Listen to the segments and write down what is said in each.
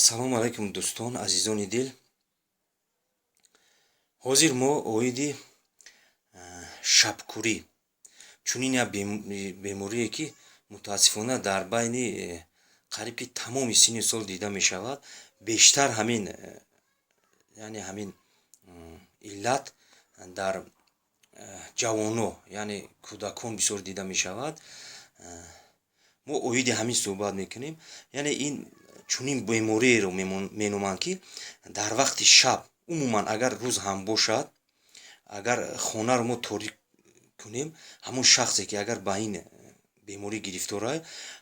Ассалому алайкум, дӯстон, азизони дил. Ҳозир мо оиди шабкӯрӣ, чунин як беморие, ки мутаассифона дар байни қариб ки тамоми синни сол дида мешавад. Бештар ҳамин, яъне ҳамин иллат дар ҷавоно, яъне кӯдакон бисёр дида мешавад. Мо оиди ҳамин суҳбат мекунем. Яъне ин чунин бемориеро меноманд, ки дар вақти шаб, умуман агар рӯз ҳам бошад, агар хонаро мо торик кунем, ҳамон шахсе, ки агар ба ин беморӣ гирифтора,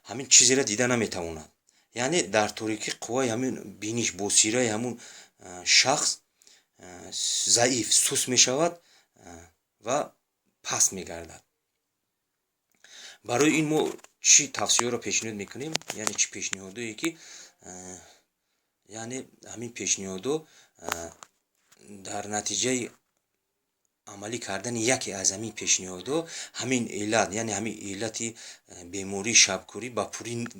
ҳамин чизеро дида наметавонад. Яъне дар торикӣ қувваи ҳамин биниш, босираи ҳамун шахс заиф, суст мешавад ва паст мегардад. Барои ин мо чӣ тавсияро пешниҳод мекунем? Яъне чӣ пешниҳодое, ки яъне ҳамин пешниҳодо дар натиҷаи амалӣ кардани яке аз ҳамин пешниҳодҳо ҳамин иллат, яъне ҳамин иллати бемории шабкӯрӣ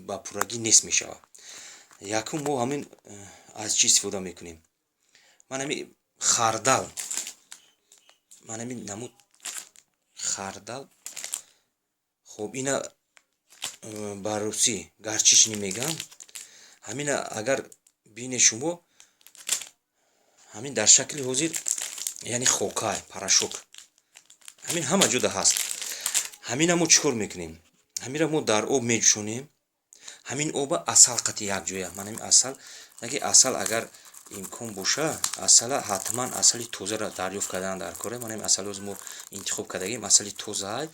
ба пуррагӣ нест мешавад. Якум, мо ҳамин аз чӣ истифода мекунем? Ман ҳамин хардал, ман ҳамин намуд хардал. Хоб, ина ба русӣ горчичный мегӯям. Ҳамина агар бинед шумо, ҳамин дар шакли ҳозир, яъне хокай, порошок, ҳамин ҳама ҷода ҳаст. Ҳамина мо чӣ кор мекунем? Ҳаминро мо дар об меҷӯшонем. Ҳамин оба асал қати якҷоя, ман ҳамин асал, наки асал агар имкон боша, асала ҳатман асали тозаро дарёфт кардан дар кора. Ман ҳамин асал ҳозир мо интихоб кардагем, асали тозаай.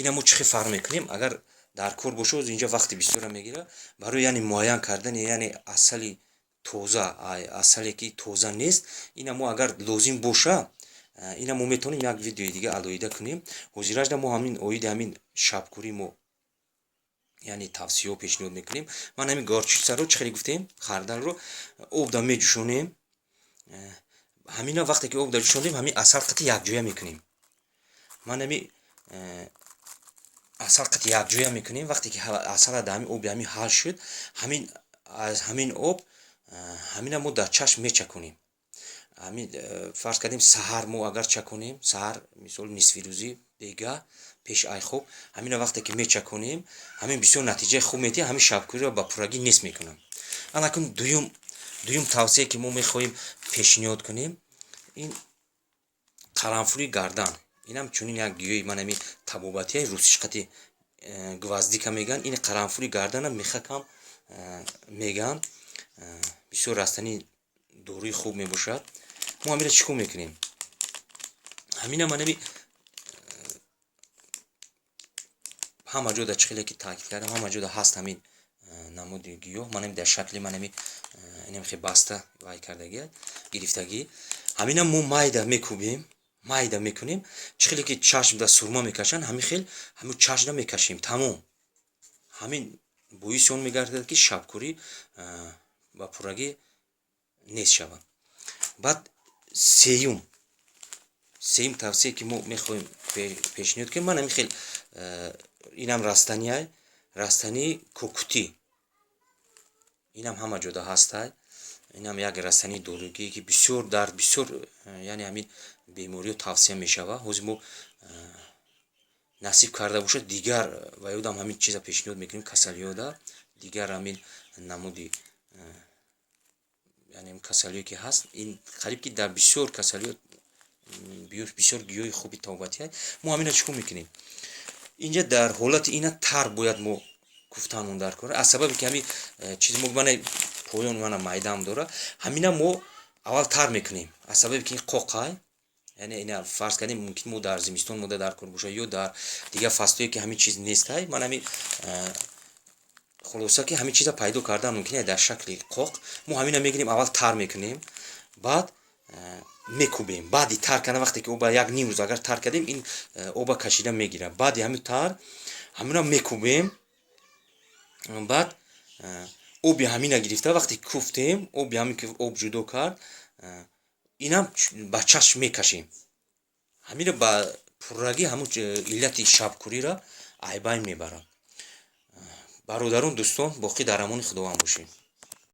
Ина мо чӣ хел фарқ мекунем? Агар дар кор боша, ҳозир инҷа вақти бисёра мегирад барои, яъне, муайян кардани, яъне асали тоза, асале ки тоза нест. Ина мо агар лозим боша, ина мо метавонем як видеои дига алоҳида кунем. Ҳозиражда мо ҳамин оиди ҳамин шабкӯрӣ мо, яъне, тавсияҳо пешниҳод мекунем. Ман ҳамин горчицаро, чӣ хеле гуфтем, хардалро обда меҷӯшонем. Ҳамина вақте ки обда ҷӯшондем, ҳамин асал қати якҷоя мекунем. Ман ҳами асал қати якҷоя мекунем. Вақте ки асала дар ҳамин оби ҳамин ҳал шуд, ҳамин аз ҳамин об ҳамина мо дар чашм мечаконем. Ҳамин фарз кардем, саҳар мо агар чаконем, саҳар, мисол, нисфирӯзӣ, бегаҳ, пеш ай хоб, ҳамина вақте ки мечаконем, ҳамин бисёр натиҷаи хуб медиҳад, ҳамин шабкӯриро ба пуррагӣ нест мекунам. Анакун дуюм тавсие, ки мо мехоҳем пешниҳод кунем, ин қаранфули гардан. Инам чунин як гиёҳи, ман ҳамин табобатия, русиш қати гвоздика мегӯянд. Ин қаранфули гардана мехакам мегӯянд. Бисёр растании доруи хуб мебошад. Мо ҳаминро чӣ кор мекунем? Ҳамина ман ҳами ҳама ҷода, чӣ хеле ки таъкид кардам, ҳама ҷода ҳаст ҳамин намуди гиёҳ. Ман ҳами дар шакли ман ҳами инам хе баста вай кардагӣ, гирифтагӣ. Ҳамина мо майда мекӯбем, майда мекунем. Чӣ хеле ки чашмда сурма мекашанд, ҳамин хел ҳамин чашмда мекашем, тамом. Ҳамин боиси он мегардад, ки шабкӯрӣ ба пуррагӣ нест шавад. Баъд сеюм тавсие, ки мо мехоҳем пешниҳод кунем, ман ҳамин хел инам растаниай, растании кокутӣ. Инам ҳама ҷода ҳастай. Инам як растании дорugие, ки бисёр дар бисёр, яъне, ҳамин бемориҳо тавсия мешавад. Ҳозир мо насиб карда бошад, дигар ва ёдам ҳамин чиза пешниҳод мекунем, касалиҳода, дигар ҳамин намуди, яъне, касалиҳое ки ҳаст. Ин қариб ки дар бисёр касалиҳо бисёр гиёҳи хуби табобатия. Мо ҳамина чӣ кор мекунем? Инҷа дар ҳолати ина тар бояд мо куфтанмон дар кора, аз сабабе ки ҳамин чиз мо мана поён мана майдаам дора. Ҳамина мо аввал тар мекунем, аз сабабе ки ин қоқай. Яъне ина фарз кардем, мумкин мо дар зимистон мода дар кор боша ё дар дигар фаслҳое, ки ҳамин чиз нестай. Ман ҳамин хулоса, ки ҳамин чиза пайдо кардан мумкин дар шакли қоқ. Мо ҳамина мегирем, аввал тар мекунем, баъд мекӯбем. Баъди тар кардан, вақте ки оба як ним рӯз агар тар кардем, ин оба кашида мегирад. Баъди ҳамин тар ҳамина мекӯбем. Баъд оби ҳамина гирифта, вақте куфтем, оби ҳамин ки об ҷудо кард, инам ба чашм мекашем. Ҳамина ба пуррагӣ ҳамун иллати шабкӯриро айбайн мебарад. Бародарон, дӯстон, боқӣ дар амони Худованд бошед.